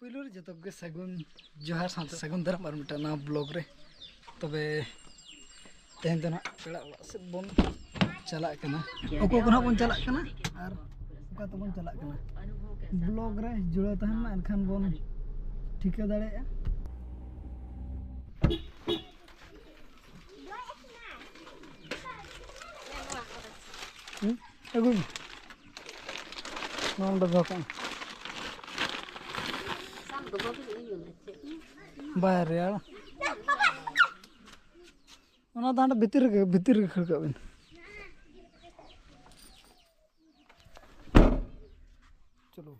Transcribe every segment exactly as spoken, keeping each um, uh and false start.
ᱯᱩᱭᱞᱩ ᱨᱮ ᱡᱚᱛᱚ ᱠᱚᱜᱮ ᱥᱟᱹᱜᱩᱱ ᱡᱚᱦᱟᱨ ᱥᱟᱶᱛᱮ ᱥᱟᱹᱜᱩᱱ ᱫᱟᱨᱟᱢ ᱟᱨ ᱢᱤᱫᱴᱟᱝ ᱱᱟᱣᱟ ᱵᱞᱚᱜ ᱨᱮ᱾ ᱛᱚᱵᱮ ᱛᱮᱦᱮᱧ ᱫᱚ ᱱᱟᱦᱟᱜ ᱯᱮᱲᱟ ᱚᱲᱟᱜ ᱥᱮᱫ ᱵᱚᱱ ᱪᱟᱞᱟᱜ ᱠᱟᱱᱟ᱾ ᱚᱠᱚᱭ ᱠᱚ ᱱᱟᱦᱟᱜ ᱵᱚᱱ ᱪᱟᱞᱟᱜ ᱠᱟᱱᱟ ᱟᱨ ᱚᱠᱟ ᱛᱮᱵᱚᱱ ᱪᱟᱞᱟᱜ ᱠᱟᱱᱟ, ᱵᱞᱚᱜ ᱨᱮ ᱡᱩᱲᱟᱹᱣ ᱛᱟᱦᱮᱱ ᱢᱟ, ᱮᱱᱠᱷᱟᱱ ᱵᱚᱱ ᱴᱷᱤᱠᱟᱹ ᱫᱟᱲᱮᱭᱟᱜᱼᱟ᱾ ᱦᱩᱸ? ᱟᱹᱜᱩᱭ ᱢᱮ᱾ ᱱᱚᱣᱟ ᱱᱚᱰᱮ ᱫᱚᱦᱚ ᱠᱟᱜ ᱢᱮ᱾ ᱵᱟᱭ ᱨᱮᱭᱟᱲᱟ᱾ ᱚᱱᱟ ᱫᱚ ᱦᱟᱸᱰᱮ ᱵᱷᱤᱛᱤᱨ ᱨᱮᱜᱮ, ᱵᱷᱤᱛᱤᱨ ᱨᱮᱜᱮ ᱠᱷᱟᱹᱲ ᱠᱟᱜ ᱵᱤᱱ᱾ ᱪᱚᱞᱚ᱾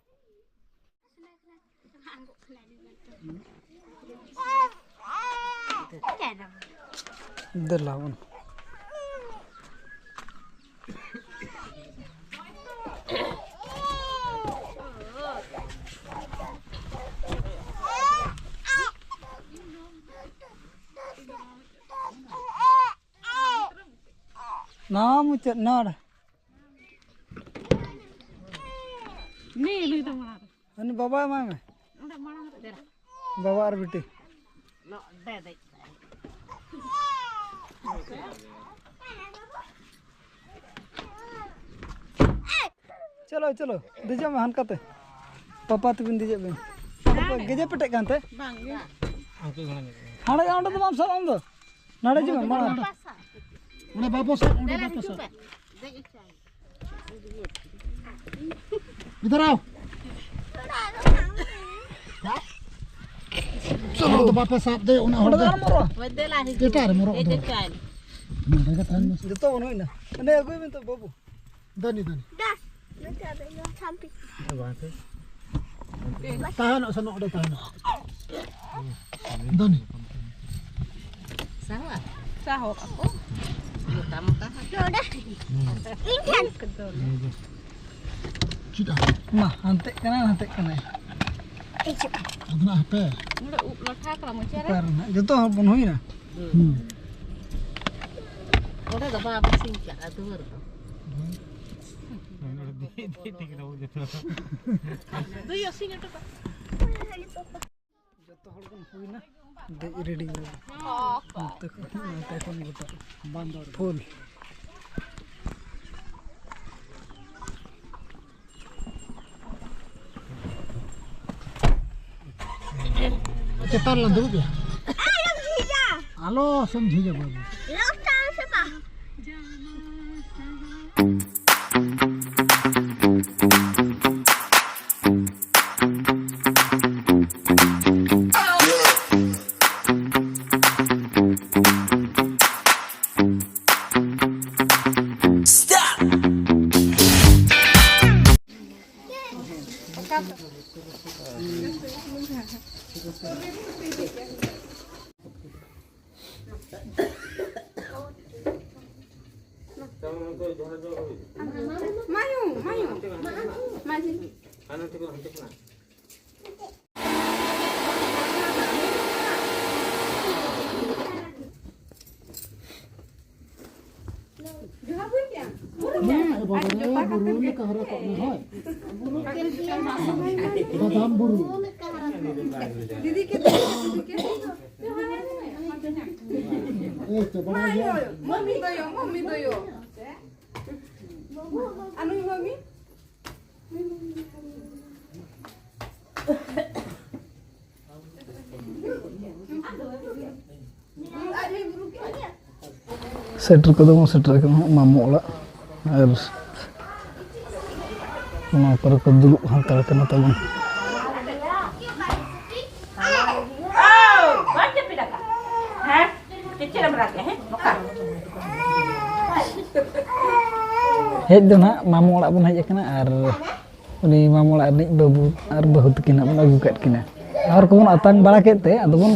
ᱫᱮᱞᱟ ᱵᱚᱱ᱾ ᱱᱚᱣᱟ ᱢᱩᱪᱟᱹᱫ, ᱱᱚᱰᱮ᱾ ᱱᱩᱭ, ᱱᱩᱭ ᱫᱚ ᱢᱟᱲᱟᱝ ᱨᱮ᱾ ᱩᱱᱤ ᱵᱟᱵᱟ ᱮᱢᱟᱭ ᱢᱮ᱾ ᱚᱸᱰᱮ ᱢᱟᱲᱟᱝ ᱨᱮ᱾ ᱫᱮᱞᱟ᱾ ᱵᱟᱵᱟ ᱟᱨ ᱵᱤᱴᱤ᱾ ᱱᱚᱰᱮ ᱫᱮᱡ ᱛᱟᱭ᱾ ᱪᱚᱞᱚ, ᱪᱚᱞᱚ, ᱫᱮᱡᱚᱜ ᱢᱮ ᱦᱟᱱᱠᱟᱛᱮ᱾ ᱯᱟᱯᱟ ᱛᱟᱹᱵᱤᱱ ᱫᱮᱡᱚᱜ ᱵᱤᱱ᱾ ᱜᱮᱡᱮ ᱯᱮᱴᱮᱜ ᱠᱟᱱᱛᱮ? ᱵᱟᱝ ᱜᱮ᱾ ᱦᱟᱸᱰᱮ, ᱚᱸᱰᱮ ᱫᱚ ᱵᱟᱢ ᱥᱟᱵ ᱟᱢ ᱫᱚ᱾ ᱱᱚᱰᱮ ᱦᱤᱡᱩᱜ ᱢᱮ, ᱢᱟᱲᱟᱝ ᱨᱮ᱾ ᱚᱸᱰᱮ ᱵᱟᱵᱚ ᱥᱟᱵ, ᱚᱸᱰᱮ ᱫᱮᱞᱟ, ᱵᱟᱵᱚ ᱦᱤᱡᱩᱜ ᱥᱟᱵ᱾ ᱯᱮ᱾ ᱫᱮᱡ ᱦᱚᱪᱚ ᱟᱭ᱾ ᱤᱫᱷᱟᱨ ᱟᱣ᱾ ᱪᱚᱞᱚ, ᱫᱚ ᱵᱟᱯᱮ ᱥᱟᱵ ᱫᱮ, ᱚᱱᱟ ᱦᱚᱲ ᱚᱸᱰᱮ ᱫᱚ ᱫᱚ᱾ ᱟᱨ ᱢᱚᱨᱚ᱾ ᱦᱳᱭ, ᱫᱮᱞᱟ, ᱦᱤᱡᱩᱜ᱾ ᱮᱴᱟᱜ ᱨᱮ ᱢᱚᱨᱚ ᱫᱮᱡ ᱫᱚ᱾ ᱦᱚᱪᱚ ᱟᱭ᱾ ᱱᱚᱰᱮ ᱜᱮ ᱛᱟᱦᱮᱱ ᱢᱮ᱾ ᱡᱚᱛᱚ ᱚᱱ ᱦᱩᱭᱱᱟ᱾ ᱚᱸᱰᱮ ᱟᱹᱜᱩᱭ ᱢᱮ ᱛᱚ, ᱵᱟᱹᱵᱩ᱾ ᱫᱟᱱᱤ, ᱫᱟᱱᱤ᱾ ᱫᱟ, ᱱᱚᱛᱮ ᱟᱫᱚ ᱤᱧ ᱫᱚ ᱪᱷᱟᱢᱯᱤ᱾ ᱛᱟᱦᱮᱱᱚᱜ ᱥᱮ ᱱᱚᱰᱮ ᱛᱟᱦᱮᱱᱚᱜ᱾ ᱫᱟᱱᱤ᱾ ᱥᱟᱦᱚ? ᱥᱟᱦᱚ ᱟᱠᱚ᱾ ᱢᱚᱴᱟ ᱢᱚᱴᱟ ᱦᱟᱸᱜ᱾ ᱱᱚᱰᱮ᱾ ᱤᱧ ᱴᱷᱮᱱ᱾ ᱪᱮᱫ ᱟᱨ? ᱢᱟ, ᱦᱟᱱᱛᱮᱜ ᱠᱟᱱᱟᱭ, ᱦᱟᱱᱛᱮᱜ ᱠᱟᱱᱟᱭ᱾ ᱦᱤᱡᱩᱜ᱾ ᱟᱫᱚ ᱱᱟᱜ ᱦᱟᱯᱮ᱾ ᱱᱚᱰᱮ ᱩᱵ ᱞᱟᱴᱷᱟ ᱠᱟᱱᱟ ᱢᱚᱪᱟ ᱨᱮ᱾ ᱚᱠᱟ ᱨᱮ ᱱᱟᱜ? ᱡᱚᱛᱚ ᱦᱚᱲ ᱵᱚᱱ ᱦᱩᱭᱱᱟ? ᱦᱩᱸ᱾ ᱚᱸᱰᱮ ᱫᱚ ᱵᱟᱵᱟ ᱥᱤᱧ ᱠᱟᱜᱼᱟ ᱫᱩᱣᱟᱹᱨ ᱫᱚ᱾ ᱦᱩᱸ᱾ ᱫᱩᱭ ᱟᱹᱥᱤᱧ ᱦᱚᱴᱚ ᱠᱟᱜ᱾ ᱡᱚᱛᱚ ᱦᱚᱲ ᱵᱚᱱ ᱦᱩᱭᱱᱟ, ᱫᱮᱡ ᱨᱮᱰᱤ ᱱᱟᱵᱚᱱ᱾ ᱱᱚᱛᱮ ᱠᱷᱚᱱ, ᱱᱚᱛᱮ ᱠᱷᱚᱱ ᱜᱚᱴᱟ ᱯᱷᱩᱞ᱾ ᱪᱮᱛᱟᱱ ᱨᱮ ᱫᱩᱲᱩᱵ ᱭᱟ᱾ ᱟᱞᱚ ᱥᱮᱢ ᱡᱷᱤᱡᱟ ᱵᱟᱹᱵᱩ᱾ ᱢᱟᱭᱩ, ᱢᱟᱭᱩ, ᱢᱟᱭᱩ᱾ ᱦᱮᱸ, ᱮ ᱵᱟᱵᱟ ᱨᱮ, ᱵᱩᱨᱩ ᱞᱮᱠᱟ ᱦᱟᱨᱟ ᱠᱚᱜ ᱢᱮ, ᱦᱳᱭ᱾ ᱵᱟᱫᱟᱢ ᱵᱩᱨᱩ᱾ ᱫᱤᱫᱤ ᱠᱮ, ᱫᱤᱫᱤ ᱠᱮ᱾ ᱮ, ᱪᱟᱵᱟ ᱜᱮᱭᱟ᱾ ᱢᱟᱢᱤ ᱫᱚᱭᱚ, ᱢᱟᱢᱤ ᱫᱚᱭᱚ᱾ ᱟᱱᱩᱭ ᱢᱟᱢᱤ᱾ ᱥᱮᱴᱮᱨ ᱠᱚᱫᱚ ᱵᱚᱱ ᱥᱮᱴᱮᱨ ᱟᱠᱟᱱᱟ ᱦᱟᱸᱜ ᱢᱟᱢᱚ ᱚᱲᱟᱜ᱾ ᱟᱨ ᱱᱚᱣᱟ ᱠᱚᱨᱮ ᱠᱚ ᱫᱩᱲᱩᱵ ᱦᱟᱛᱟᱲ ᱠᱟᱱᱟ ᱛᱟᱵᱚᱱ᱾ ᱚ, ᱵᱟᱢ ᱡᱟᱹᱯᱤᱫ ᱟᱠᱟᱫ? ᱦᱮᱸ? ᱪᱮᱫ ᱪᱮᱫ ᱮᱢ ᱨᱟᱜᱮᱫᱼᱟ, ᱦᱮᱸ? ᱱᱚᱝᱠᱟ᱾ ᱦᱮᱡ ᱫᱚ ᱱᱟᱦᱟᱜ ᱢᱟᱢᱚ ᱚᱲᱟᱜ ᱵᱚᱱ ᱦᱮᱡ ᱟᱠᱟᱱᱟ ᱟᱨ ᱩᱱᱤ ᱢᱟᱢᱚ ᱚᱲᱟᱜ ᱨᱤᱱᱤᱡ ᱵᱟᱹᱵᱩ ᱟᱨ ᱵᱟᱹᱦᱩ ᱛᱟᱹᱠᱤᱱ ᱦᱟᱸᱜ ᱵᱚᱱ ᱟᱹᱜᱩ ᱠᱟᱫ ᱠᱤᱱᱟ᱾ ᱦᱚᱲ ᱠᱚᱵᱚᱱ ᱟᱛᱟᱝ ᱵᱟᱲᱟ ᱠᱮᱫ ᱛᱮ ᱟᱫᱚ ᱵᱚᱱ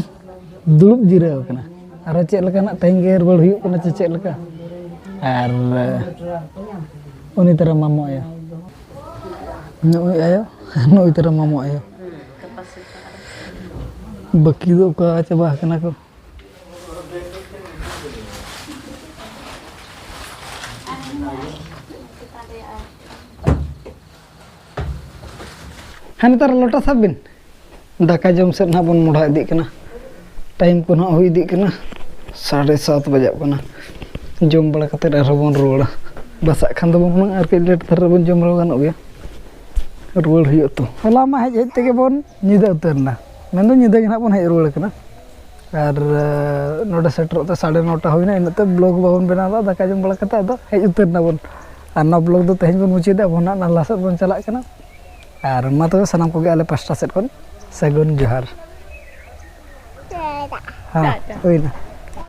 ᱫᱩᱲᱩᱵ ᱡᱤᱨᱟᱹᱣ ᱟᱠᱟᱱᱟ᱾ ᱟᱨᱚ ᱪᱮᱫ ᱞᱮᱠᱟ ᱱᱟᱜ ᱛᱮᱦᱮᱧ ᱜᱮ ᱨᱩᱣᱟᱹᱲ ᱦᱩᱭᱩᱜ ᱠᱟᱱᱟ ᱪᱮ ᱪᱮᱫ ᱞᱮᱠᱟ? ᱟᱨ ᱩᱱᱤ ᱛᱟᱨᱟ ᱢᱟᱢᱚ ᱟᱭᱳ, ᱱᱩᱭ ᱟᱭᱳ, ᱱᱩᱭ ᱛᱟᱨᱟ ᱢᱟᱢᱚ ᱟᱭᱳ᱾ ᱵᱟᱹᱠᱤ ᱫᱚ ᱚᱠᱟ ᱪᱟᱵᱟ ᱟᱠᱟᱱᱟ ᱠᱚ᱾ ᱦᱮᱸ, ᱱᱮᱛᱟᱨ ᱞᱚᱴᱟ ᱥᱟᱵ ᱵᱤᱱ᱾ ᱫᱟᱠᱟ ᱡᱚᱢ ᱥᱮᱫ ᱱᱟᱦᱟᱜ ᱵᱚᱱ ᱢᱚᱦᱰᱟ ᱤᱫᱤᱜ ᱠᱟᱱᱟ᱾ ᱴᱟᱭᱤᱢ ᱠᱚ ᱱᱟᱦᱟᱜ ᱦᱩᱭ ᱤᱫᱤᱜ ᱠᱟᱱᱟ, ᱥᱟᱲᱮ ᱥᱟᱛ ᱵᱟᱡᱟᱜ ᱠᱟᱱᱟ᱾ ᱡᱚᱢ ᱵᱟᱲᱟ ᱠᱟᱛᱮᱫ ᱟᱨᱦᱚᱸ ᱵᱚᱱ ᱨᱩᱣᱟᱹᱲᱟ᱾ ᱵᱟᱥᱟᱜ ᱠᱷᱟᱱ ᱫᱚᱵᱚᱱ ᱦᱩᱱᱟᱹᱝ ᱟᱨ ᱠᱟᱹᱡ ᱞᱮᱴ ᱫᱷᱟᱨᱟ ᱨᱮᱵᱚᱱ ᱡᱚᱢ ᱨᱮᱦᱚᱸ ᱜᱟᱱᱚᱜ ᱜᱮᱭᱟ᱾ ᱨᱩᱣᱟᱹᱲ ᱦᱩᱭᱩᱜᱼᱟ ᱛᱚ᱾ ᱦᱚᱞᱟ ᱢᱟ ᱦᱮᱡ ᱦᱮᱡ ᱛᱮᱜᱮ ᱵᱚᱱ ᱧᱤᱫᱟᱹ ᱩᱛᱟᱹᱨ ᱮᱱᱟ, ᱢᱮᱱᱫᱚ ᱧᱤᱫᱟᱹ ᱜᱮ ᱱᱟᱦᱟᱜ ᱵᱚᱱ ᱦᱮᱡ ᱨᱩᱣᱟᱹᱲ ᱠᱟᱱᱟ᱾ ᱟᱨ ᱱᱚᱰᱮ ᱥᱮᱴᱮᱨᱚᱜ ᱛᱮ ᱥᱟᱲᱮ ᱱᱚᱴᱟ ᱦᱩᱭᱱᱟ᱾ ᱤᱱᱟᱹᱜ ᱛᱮ ᱵᱞᱚᱜ ᱵᱟᱵᱚᱱ ᱵᱮᱱᱟᱣ ᱞᱮᱫᱟ᱾ ᱫᱟᱠᱟ ᱡᱚᱢ ᱵᱟᱲᱟ ᱠᱟᱛᱮ ᱟᱫᱚ ᱦᱮᱡ ᱩᱛᱟᱹᱨ ᱱᱟᱵᱚᱱ᱾ ᱟᱨ ᱱᱚᱣᱟ ᱵᱞᱚᱜ ᱫᱚ ᱛᱮᱦᱮᱧ ᱵᱚᱱ ᱢᱩᱪᱟᱹᱫᱟ᱾ ᱟᱵᱚ ᱱᱟᱦᱟᱜ ᱱᱟᱞᱦᱟ ᱥᱮᱫ ᱵᱚᱱ ᱪᱟᱞᱟᱜ ᱠᱟᱱᱟ᱾ ᱟᱨ ᱢᱟ ᱛᱚᱵᱮ ᱥᱟᱱᱟᱢ ᱠᱚᱜᱮ ᱟᱞᱮ ᱯᱟᱥᱴᱟ ᱥᱮᱫ ᱠᱷᱚᱱ ᱥᱟᱹᱜᱩᱱ ᱡᱚᱦᱟᱨ᱾ ᱦᱮᱸ, ᱦᱩᱭᱱᱟ᱾